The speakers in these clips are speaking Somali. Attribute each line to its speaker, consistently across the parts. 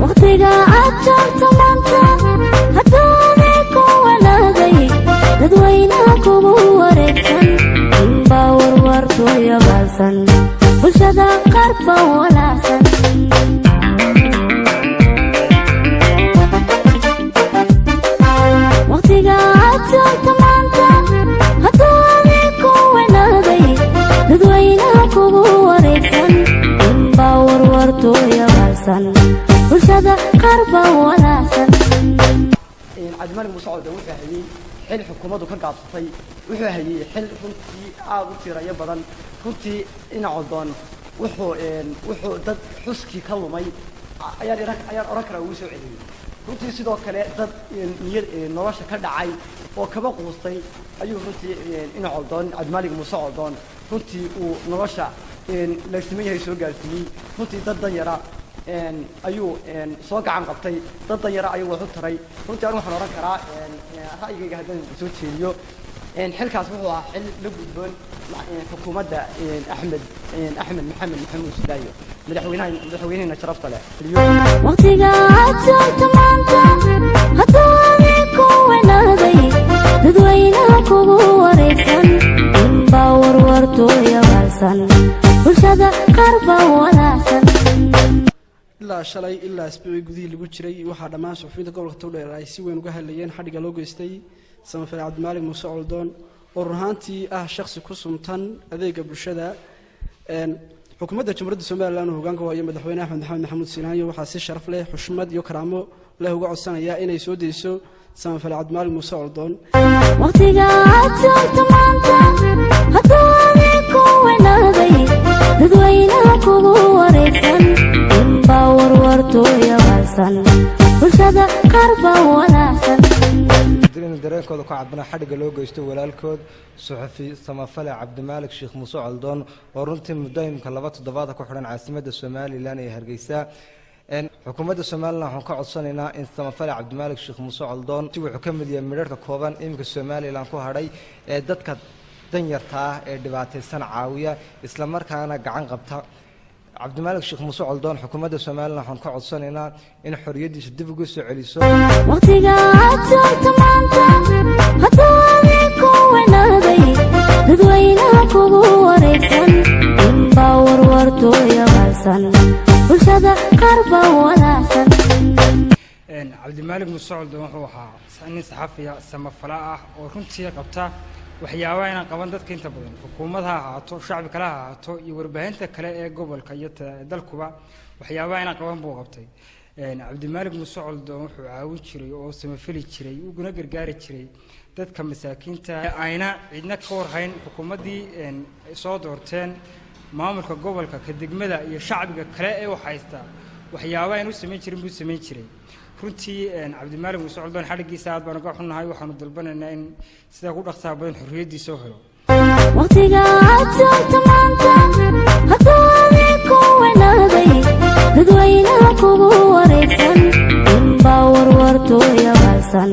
Speaker 1: Waqtiga aad joogto maanta haddaanay ku wanaaday, dadweynaha kugu wareegsan inbaa warwartooya baalsan, bulshada qaar baa walaacsan. Waqtiga aad joogto maanta haddaanay ku wanaaday, dadweynaha kugu wareegsan inbaa warwartooya baalsan, bulshada qaar baa walaacsan.
Speaker 2: Cabdimalik Muuse Coldoon wuxuu hayey xil xukuumaddu ka gaabsatay, wuxuu hayey xil runtii aada u tiirayo badan. Runtii ina Coldoon wuxuu dad xuskii ka lumay ayaan odhan karaa ugu soo celiyey. Runtii sidoo kale dad niyad nolosha ka dhacay oo kaba quustay ayuu runtii ina Coldoon, Cabdimalik Muuse Coldoon, runtii uu nolosha la siman yahay soo gaarsiiyey. Runtii dad danyara ayuu soo gacan qabtay, dad danyara ayuu wax u taray. Runtii anigu waxaan odhan karaa, ra'yigayga haddaan soo jeediyo, xilkaas wuxuu ahaa xil la gudboon xukuumadda Axmed Maxamed Maxamuud Silaayo, madaxweynaha, madaxweynehena sharafta leh.
Speaker 1: Waqtiga aad joogto maanta haddaanay ku wanaaday, dadweynaha kugu wareegsan inbaa warwartooya baalsan, bulshada qaar baa walaacsan.
Speaker 3: Ilaa shalay ilaa isbuucii gudihii lagu jiray waxaa dhammaan suxufiyiinta gobolka Togdheer ay si weyn uga hadlayeen xadhigga loo geystay samafale Cabdimaalig Muuse Coldoon, oo run ahaantii ah shakhsi ku suntan adeega bulshada. Xukuumadda Jamhuuriyadda Somalilan uu hogaanka hayo madaxweyne Axmed Maxamed Maxamuud Siinaanyo waxaa si sharaf leh, xushmad iyo karaamo leh uga codsanaya inay soo deyso samafale Cabdimaalig Muuse Coldoon.
Speaker 1: Waqtiga aad joogto maanta haddaanay ku wanaaday, dadweynaha kugu wareegsan inbaa warwartooya baalsan, bulshada qaar baa walaacsan.
Speaker 4: In dareenkooda ku cabana xadhigga loo geysto walaalkood suxufi samafale Cabdimaalik Sheekh Muuse Coldoon, oo runtii muddo imika 2 toddobaada ku xidhan caasimadda Somalilan ee Hargeysa. Xukuumadda Somalilan waxaan ka codsanaynaa in samafale Cabdimaalik Sheekh Muuse Coldoon wuxuu ka mid yahay midharhka kooban iminka Somalilan ku hadhay ee dadka danyarta ah ee dhibaataysan caawiya, islamarkaana gacan qabta. Cabdimaalik Sheekh Muuse Coldoon xukuumadda Somalilan waxaan ka codsanaynaa in xorriyaddiisa dib ugu soo celiso.
Speaker 1: Waqtiga aad joogto maanta haddaanay ku wanaaday, dadweynaha kugu wareegsan inbaa warwartooya baalsan, bulshada qaar baa walaacsan.
Speaker 5: Cabdimaalig Muuse Coldoon wuxuu ahaa nin saxafiya samafala ah oo runtii qabta waxyaabaha inaan qaban dadka inta badan, xukuumad ha ahaato, shacbi kale ha ahaato iyo warbaahinta kale ee gobolka iyo dalkuba, waxyaabaha inaan qaban buu qabtay. Cabdimaalig Muuse Coldoon wuxuu caawin jiray oo samafali jiray, uguna gargaari jiray dadka masaakiinta ayna cidna ka warhayn. Xukuumaddii soo doorteen, maamulka gobolka, ka degmada iyo shacbiga kale ee wax haysta, waxyaabaha aynu u samayn jirin buu samayn jiray. Runtii Cabdimaalig Muuse Coldoon xadhiggiisa aad baan uga xunnahay, waxaanu dalbanaynaa in sidaa ku dhaqsaa badan xorriyaddiisa u helo.
Speaker 1: Waqtiga aad joogto maanta haddaanay ku wanaaday, dadweynaha kugu wareegsan inbaa warwartooya baalsan,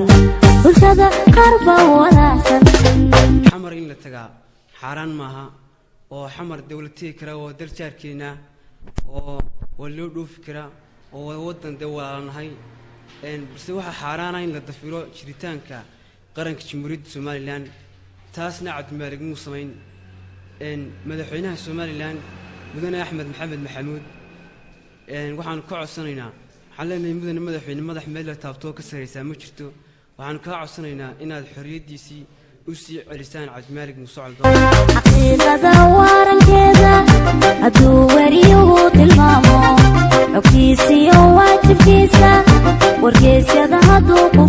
Speaker 1: bulshada qaar baa walaacsan.
Speaker 6: Xamar in la tagaa xaaraan maaha, oo Xamar dawlad tegi kara oo dal jaarkeena oo waa loo dhoofi karaa oo waa waddan dee walaalanahay, balse waxaa xaaraana in la dafiro jiritaanka qaranka Jamhuuriyadda Somalilan. Taasna Cabdimaalig muu samayn. Madaxweynaha Somalilan mudane Axmed Maxamed Maxamuud waxaanu ka codsanaynaa, waxaan leenahay: mudane madaxweyne, madax meel la taabtoo ka sarraysaa ma jirto. Waxaanu kaa codsanaynaa inaad xorriyaddiisii u sii celisaan Cabdimaalig Muuse Coldoon.
Speaker 1: Xaqiiqada warankeeda hadduu weriyuhu tilmaamo xogtiisiyo waajibkiisa, wargeysyada hadduu ku